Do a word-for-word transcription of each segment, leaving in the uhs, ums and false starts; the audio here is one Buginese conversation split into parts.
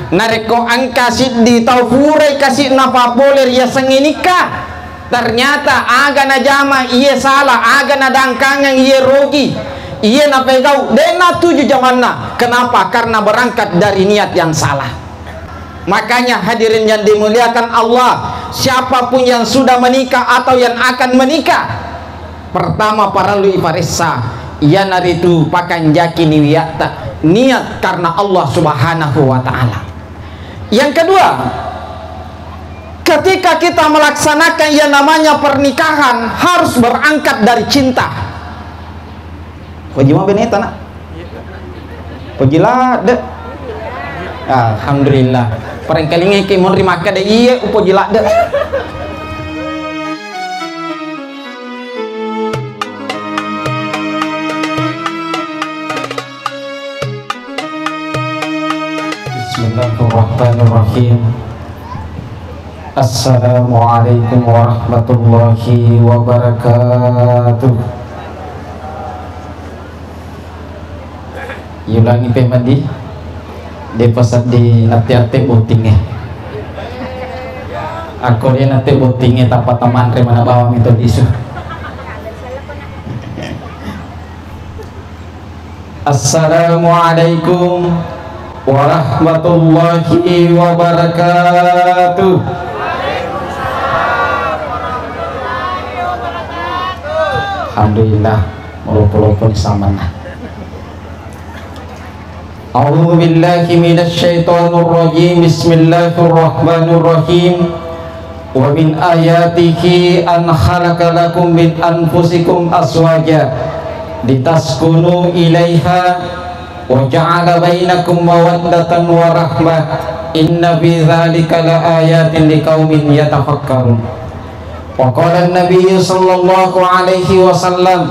Narekko engka siddi tau purai kasi' napapole riasengnge nikka, ternyata aga najama iye sala, aga nadangkangeng iye rogi, iye napegau, de' natuju jamanna. Kenapa? Karena berangkat dari niat yang salah. Makanya hadirin yang dimuliakan Allah, siapapun yang sudah menikah atau yang akan menikah, pertama parellu iparessa, iyanaritu pakanjaki niatta, niat karena Allah Subhanahu wa Ta'ala. Yang kedua, ketika kita melaksanakan yang namanya pernikahan, harus berangkat dari cinta. Poji mau beneta, Nak? Poji ladde. Alhamdulillah. Parengkalingeki monri makkeda iye upoji ladde. Bismillahirrahmanirrahim. Assalamualaikum warahmatullahi wabarakatuh. Yulangi pe madi, depa seddi natte-atte bottingnge. Akko de natte bottingnge, tappa tamanre mana bawang itu lisu. Assalamualaikum warahmatullahi wabarakatuh. Alhamdulillah, melopo-lopo ni samanna. A'udzu billahi minasy syaithanir rajim. Bismillahirrahmanirrahim. Wa min ayatihi an khalaqa lakum min anfusikum azwaja litaskunu ilaiha wa ja'ala bainakum mawaddatan wa rahmah. Inna fi dzalika la ayatin liqaumin yatafakkarun. Wa qala an-nabiyyu sallallahu alaihi wasallam,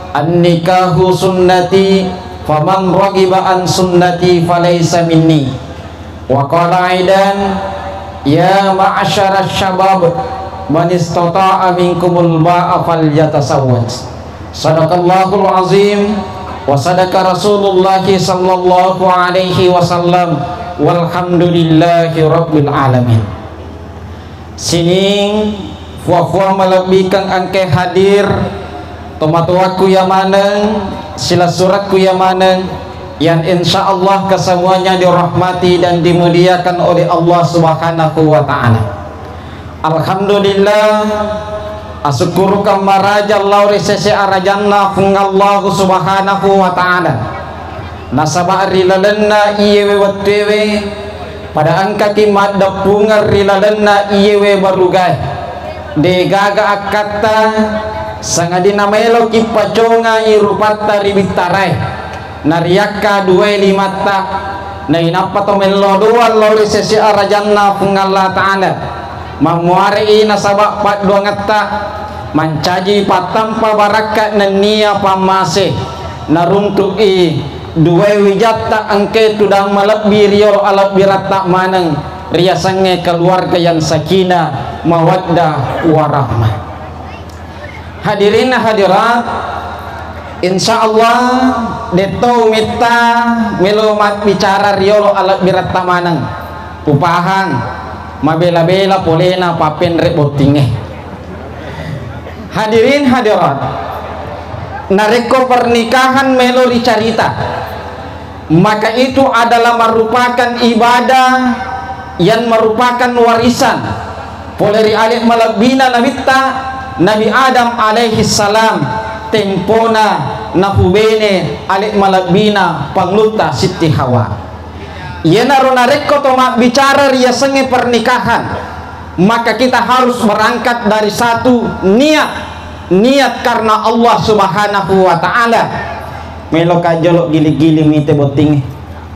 "An-nikahu sunnati, faman raghiba an sunnati falaysa minni." Wa qala aidan, "Ya ma'syarasy syabab, man istata'a minkumul ba'a falyatazawwaj." Sadaqallahul azim wa sadaqa Rasulullah sallallahu alaihi wasallam, walhamdulillahi rabbil alamin. Sining fua-fua malebbikeng engkae hadir, tomatoakku iya maneng, silessurekku iya maneng, yang insya Allah kesemuanya dirahmati dan dimuliakan oleh Allah Subhanahu wa Ta'ala. Alhamdulillah, asukkurukeng maraja lao ri sese arajanna Puang Allahu Subhanahu wa Ta'ala. Nasaba ri lalenna iyewe wettuewe, pada engkaki maddeppungeng ri lalenna iyewe barugae. Degaga akkatta, sangadinna maeloki pacongai rupatta ri bittarae. Nariakka duae limatta, nainappa to mello doang lao ri sese arajanna Puang Allah Ta'ala. Mammuare'i nasaba padduangetta, mancaji pattampa barakka nennia pammase, naruntu'i duae wijatta engkae tudang malebbi riolo alebbiratta maneng riasengnge keluarga yang sakinah, mawaddah, warahmah. Hadirin hadirat, insya Allah, detto umitta melo mabbicara riolo alebbiratta maneng. Upahang, mabela-bela polena pappenre bottingnge. Hadirin hadirat, narekko pernikahan melo ricarita, maka itu adalah merupakan ibadah yang merupakan warisan pole ri ale malebbina nabitta Nabi Adam alaihi salam, tempona nafubene ale malebbina Pangulutta Sitti Hawa. Iyanaro narekko to mabbicara riasengnge pernikahan, maka kita harus berangkat dari satu niat, niat karena Allah Subhanahu wa Ta'ala. Meloka jolo giling-giling mite bottingnge.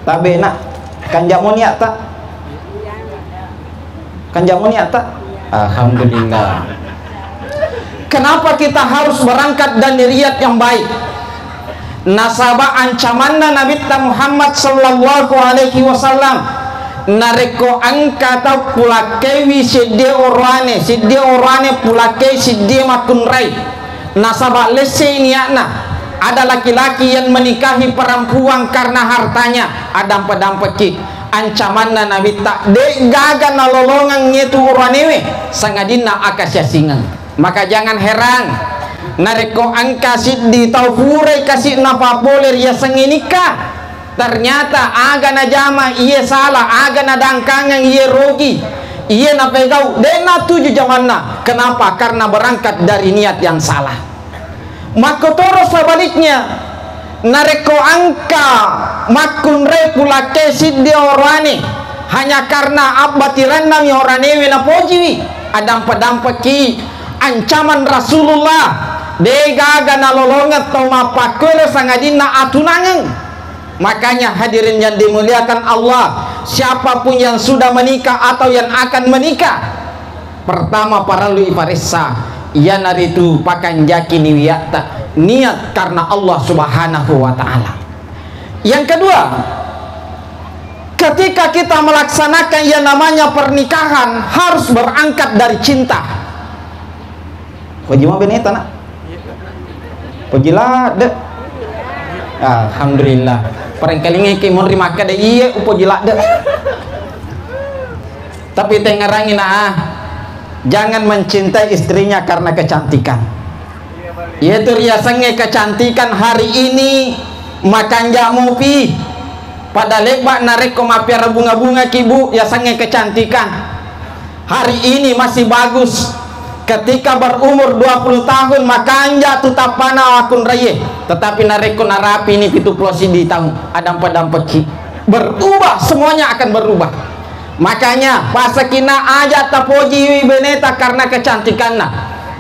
Tabe, Nak, kanjamo niatta? Kanjamo niatta? Alhamdulillah. Kenapa kita harus berangkat dari niat yang baik? Nasaba ancamanna Nabitta Muhammad sallallahu alaihi wasallam, narekko engka tau pulakkaiwi seddie oroane, seddie oroane pulakkai seddie makkunrai, nasaba lessei niatna, ada laki-laki yang menikahi perempuan karena hartanya, adampa-dampakki. Ancamanna Nabitta, de'gaga nalolongeng yetu oroanewe, sangadinna akasiasingeng. Maka jangan heran, narekko engka siddi tau purai kasi' napapole riasengnge nikka, ternyata aga najama iye sala, aga nadangkangeng iye rogi, iye napegau, de'na tuju jamanna. Kenapa? Karena berangkat dari niat yang salah. Makkotoro sebaliknya, narekko engka makkunrai pulakkae siddi oroane, hanya karena abbatirannami oranewe napojiwi, adampa-dampaki ancaman Rasulullah, de'gaga nalolongeng tau mappakkuero sangadinna atunangeng. Makanya hadirin yang dimuliakan Allah, siapapun yang sudah menikah atau yang akan menikah, pertama parellu iparessa, iyanaritu pakanjaki niwiatta, niat karena Allah Subhanahu wa Ta'ala. Yang kedua, ketika kita melaksanakan yang namanya pernikahan, harus berangkat dari cinta. Poji mo beneta, Nak? Poji ladde. Alhamdulillah. Parengkalingiki monri makkeda iye upoji ladde. Tapi tengngerangi, Nak, ah. Jangan mencintai istrinya karena kecantikan. Iyetu riasengnge kecantikan hari ini makanja mopi. Pada lebba narekko mappiara bunga-bunga ki, Bu, yasengnge kecantikan. Hari ini masih bagus. Ketika berumur dua puluh tahun, makanja tu tappana akkunraie. Tetapi narekko narapini pitu pulo siddi taung, adampa-dampaki. Berubah, semuanya akan berubah. Makanya, pasakina aja tapojiwi beneta karena kecantikanna.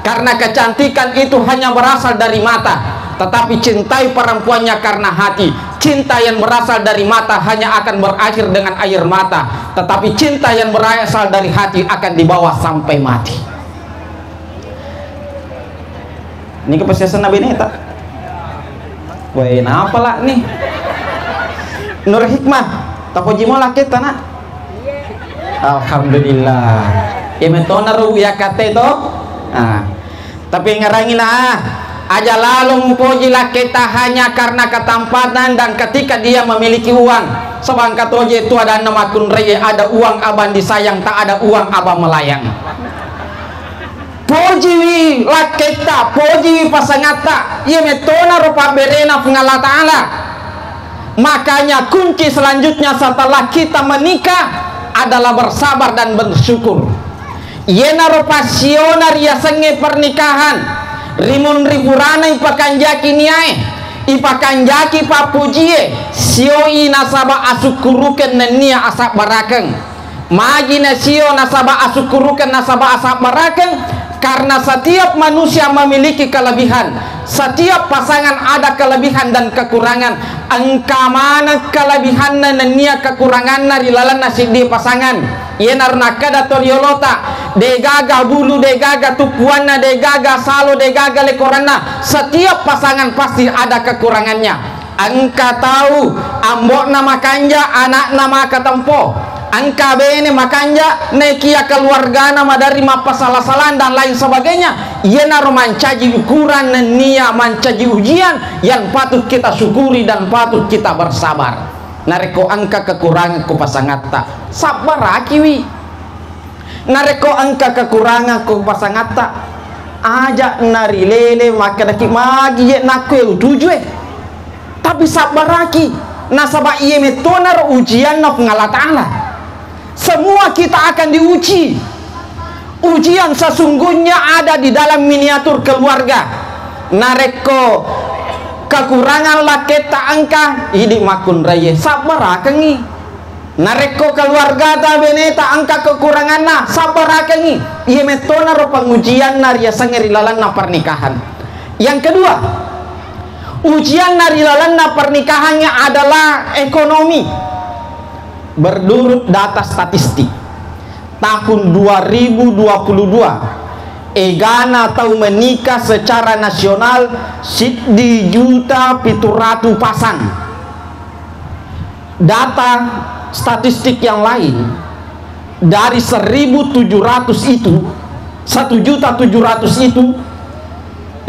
Karena kecantikan itu hanya berasal dari mata, tetapi cintai perempuannya karena hati. Cinta yang berasal dari mata hanya akan berakhir dengan air mata, tetapi cinta yang berasal dari hati akan dibawa sampai mati. Ini kepesesan Nabi Neta. Weh, napa lah nih? Nur Hikmah, tapoji mo lakketta, Nak? Alhamdulillah. Iya metona ro ya kate to. Nah. Tapi ngarangi, Nak, aja lalo mupoji lakketta hanya karena ketampanan dan ketika dia memiliki uang. Sebangka toje tu adanna makkunrai, ada uang abang disayang, tak ada uang abang melayang. Pojiwi lakketta, pojiwi pasangatta, iya mettonaro pabberena Puang Allah Ta'ala. Makanya kunci selanjutnya setelah kita menikah adalah bersabar dan bersyukur. Iyenaro passiona riasengnge pernikahan, rimunri purana ipakanjaki niae, ipakanjaki pappojie, sioi nasaba asukkurukeng nennia asabbarakeng. Magi nasio nasaba asukkurukeng nasaba asabbarakeng, karena setiap manusia memiliki kelebihan, setiap pasangan ada kelebihan dan kekurangan. Engka maneng kelebihanna nennia kekuranganna ri lalenna siddi pasangan. Iyenaro nakkeda to riolota, degaga bulu, degaga tuppuanna, degaga salo, degaga lekoranna. Setiap pasangan pasti ada kekurangannya. Engka tau ambo'na makanja, ana'na makatempo. Engka bene makanja, nekia keluargana maderri mappasala-salang dan lain sebagainya. Iyenaro mancaji ukuran nennia mancaji ujian yang patut kita syukuri dan patut kita bersabar. Narekko engka kekurangan ko pasangatta, sabbarakiwi. Narekko engka kekurangan ko pasangatta, aja narilele makkedaki magi je nakko utujue. Tapi sabbaraki, nasaba iye mettonaro ujianna Puang Allah Ta'ala. Semua kita akan diuji. Ujian sesungguhnya ada di dalam miniatur keluarga. Narekko kekurangan lakketta engka, idi makkunraie, sabbarakengngi. Narekko keluargata beneta engka kekuranganna, sabbarakengngi. Iye mettonaro pengujianna riasengnge ri lalenna pernikahan. Yang kedua, ujianna ri lalenna pernikahangnge adalah ekonomi. Menurut data statistik, tahun dua ribu dua puluh dua, egana tau menikah secara nasional siddi juta pitu ratu pasang. Data statistik yang lain, dari seribu tujuh ratus itu, satu juta tujuh ratus itu,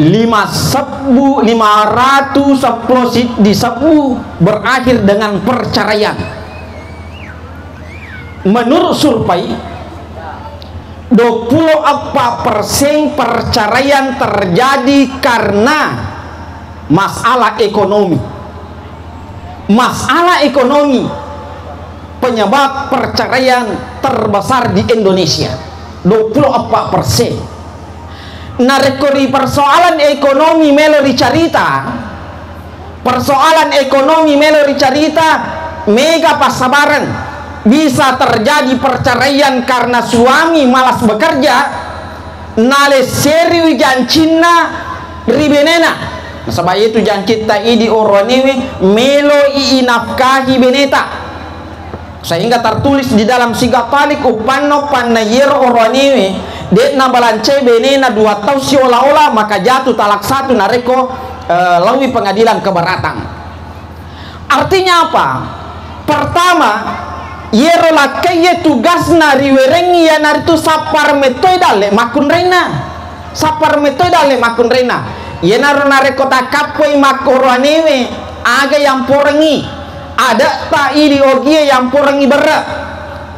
lima sebbu, lima ratu seppulo siddi sebbu berakhir dengan perceraian. Menurut survei, dua puluh empat persen perceraian terjadi karena masalah ekonomi. Masalah ekonomi penyebab perceraian terbesar di Indonesia, dua puluh empat persen. Narekko ri persoalan ekonomi melo ricarita, persoalan ekonomi melo ricarita, mega passabareng. Bisa terjadi perceraian karena suami malas bekerja, nalesseriwi jancinna ri benena. Nasaba itu jancitta idi oroanewe, melo i inafkahi beneta. Sehingga tertulis di dalam siga talik, uppanna, uppanna yero oroanewe de'na balancai benena dua tau siola-ola, maka jatuh talak satu narekko, eh, lawi pengadilan keberatan. Artinya apa? Pertama, yero lakkaiye tugasna riwerengngi iyanaritu sappar mettoi dalle makkunrainna. Sappar mettoi dalle makkunrainna. Iyanaro narekko takkappoi makkoroanewe, aga yamporengngi? Ade'ta idi ogie yamporengngi berre.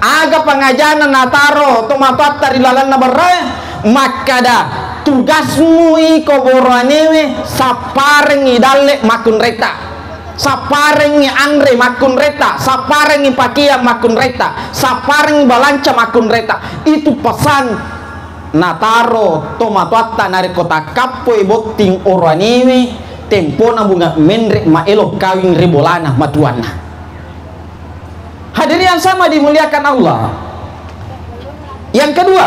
Aga pangajana nataro tomatoatta ri lalenna berre? Makkada, tugasmu iko boroanewe sapparengngi dalle makkunraita. Sapparengngi anre makkunraita, sapparengngi pakeang makkunraita, sapparengngi balanca makkunraita. Itu pesan nataro tomatoatta narekko takkappoi botting oroanewe, tempona bunga menre maelo kawing ri bolana matuanna. Hadirin yang sama dimuliakan Allah. Yang kedua,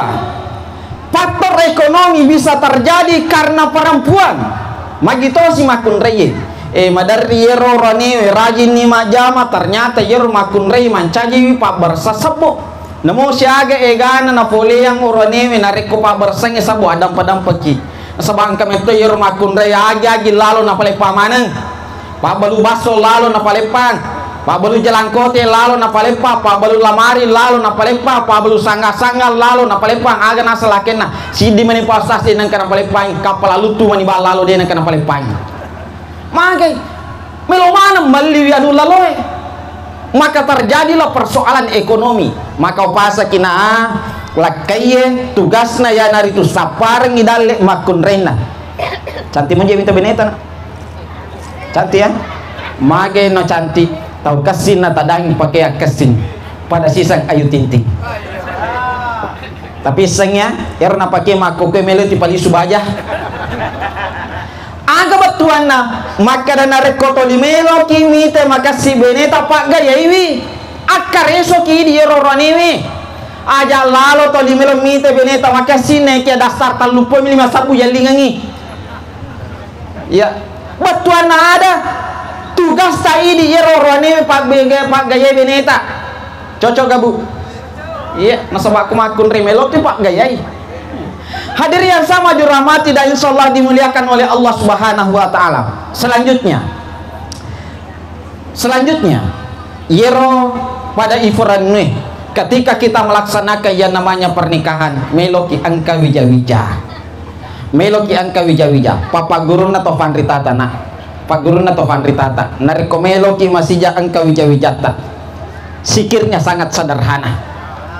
faktor ekonomi bisa terjadi karena perempuan. Magitosi makkunraie. Eh, maderri yero oroanewe rajinni majjama, ternyata yero makkunrai mancajiwi pabbarsa sebbo. Namo siaga egana napoleang oroanewe narekko pabbarsangnge sebbo, adampa-dampaki. Nasaba engka metto yero makkunrai agi-agi lalo napaleppang maneng. Pabbalu basso lalo napaleppang, pabbalu jalangkote lalo napaleppang, pabbalu lamari lalo napaleppang, pabbalu sangga-sangga lalo napaleppang, aga naseng lakenna, siddi mani pasasi nengka napaleppang, kappala luttu mani ba lalo de nengka napaleppang. Magai, melo maneng melliwi anu laloe. Maka terjadilah persoalan ekonomi. Maka upasaki na lakkaiye tugasna iyanaritu sapparengngi dalle makkunrainna. Cantik menje minta beneta, nak. Cantik, ya? Mage no cantik, tau kessing na tadangi pake kessing. Pada sisang Ayu Ting Ting. Tapi iseng, ya, ero napake makkokkoe melo ti palisu baja. Aga bettuanna? Makkada narekko toli meloki mite makessing beneta paggayaiwi, akkaresoki di ero oroanewe. Aja lalo toli melo mite beneta makessing, nekia dasar telluppo mi lima sabbu yallingengi. Iya. Bettuanna ada, tugasta idi iyaro oroanewe pabbe-, paggayai beneta. Cocok gak, Bu? Iya, nasaba ku makkunrai meloki paggayai. Hadirin yang sama dirahmati dan insyaallah dimuliakan oleh Allah Subhanahu wa Ta'ala. Selanjutnya, Selanjutnya, iyero pada ifurannué, ketika kita melaksanakan yang namanya pernikahan, meloki engka wija-wija. Meloki engka wija-wija. Papaggurunna to fanritata, nak. Paggurunna to fanritata. Narekko meloki masija engka wija-wijatta, sikirnya sangat sederhana.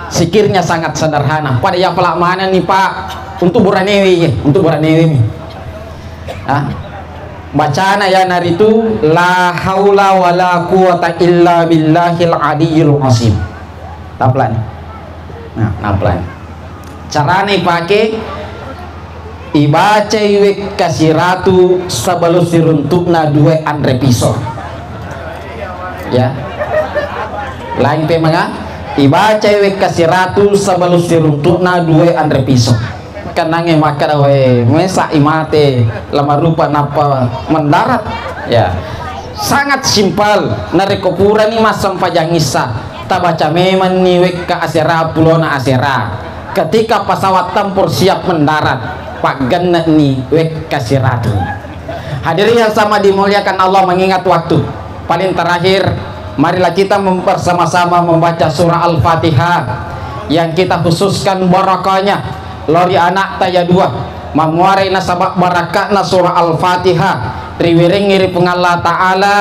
Sikirnya sangat sederhana. Pada ya pala manenni, Pak, untuk buranewe, iya, untuk buranewe mi. Ah. Bacana iyanaritu, "La haula wala quwata illa billahil aliyyil azim." Naplan. Nah, naplan. Carana ipake, ibacai wekka siratu sebelum siruntukna dua anre piso. Ya. Lain pe manga, ibacai wekka siratu sebelum siruntukna dua anre piso. Kannangnge makkeda, "Wae, mesa imate lamarupa nappa mendarat." Ya. Sangat simpel. Narekko purani massempajang issa, tabaca memanni wekka asera, pulona asera. Ketika pesawat tempur siap mendarat, paggenne'ni wekka siratu. Hadirin yang sama dimuliakan Allah, mengingat waktu, paling terakhir, marilah kita mem-, bersama-sama membaca surah Al-Fatihah yang kita khususkan barakahnya lao ri anakta ya dua, mammuarai nasaba barakahna surah Al-Fatihah, riwerengngi ri Puang Allah Ta'ala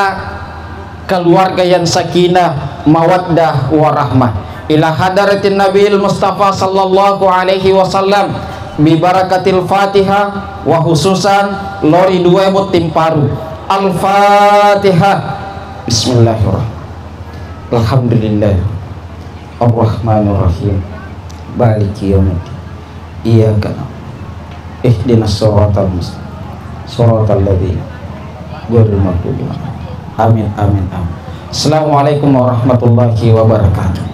keluarga yang sakinah, mawaddah, warahmah. ila hadratin Nabiil Mustafa sallallahu alaihi wasallam bi barakatil Fatihah, wa khususan lori dua botting paru. Al-Fatihah. Bismillahirrahmanirrahim. Alhamdulillah. Arrahmanirrahim. Maliki yaumiddin. Iyyaka na'budu. Ihdinas siratal mustaqim. Siratal ladzina ghairil maghdubi alaihim. Amin, amin, amin. Assalamualaikum warahmatullahi wabarakatuh.